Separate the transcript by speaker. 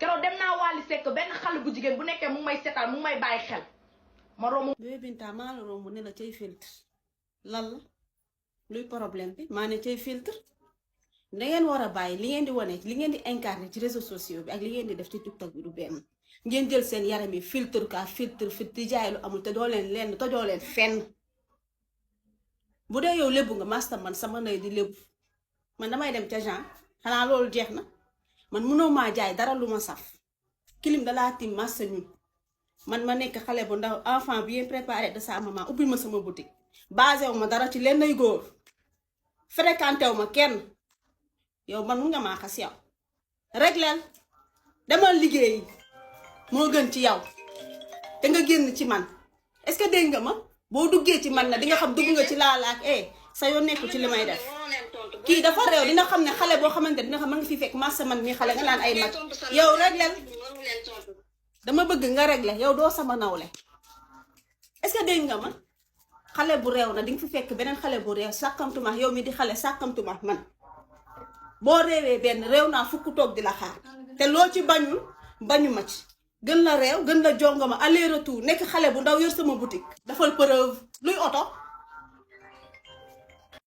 Speaker 1: keroog dem naa Wally Seck benn xale bu jigéen bu nekkee mu ngi may seetal mu ngi may bàyyi xel ma romb.
Speaker 2: Bébé Binta maa la romb ne la cay filtre lan la luy problème bi maa ne cay filtre dangeen war a bàyyi li ngeen di wane li ngeen di incarné ci réseaux sociaux bi ak li ngeen di def ci TikTok bi du benn ngeen jël seen yaram yi filtre ka filtre di jaay lu amul te doo leen lenn te doo leen fenn bu dee yow lébu nga master man sama ndey di lébu man damay dem ca Jean xanaa loolu jeex na man mënoo maa jaay dara lu ma saf kilim dalaa tim master ñun man ma nekk xale bu ndaw enfant bien préparé de sa maman ubbil ma sama boutique basé wu ma dara ci leen nay góor fréquenté wu ma kenn yow man mun nga maa xas yow régleel demal liggéeyi moo gën ci yow te nga génn ci man est-ce que dégg nga ma boo duggee ci man na di nga xam dugg nga ci laalaak sa yoon nekku ci li may def kii dafa réew dina xam ne xale boo xamante dina xam ma nga fi fekk massa man mi xale nga naan ay mag yow régleel dama bëgg nga régler yow doo sama nawle est-ce que dégg nga ma xale bu réew na di nga fi fekk beneen xale bu réew sàkkamtuma yow mi di xale sàkkamtuma man boo réewee benn réew naa fukk toog di la xaar te loo ci bañu ma ci gën la réew gën la jongoma aller retour nekk xale bu ndaw yor sama boutique dafal preuve luy oto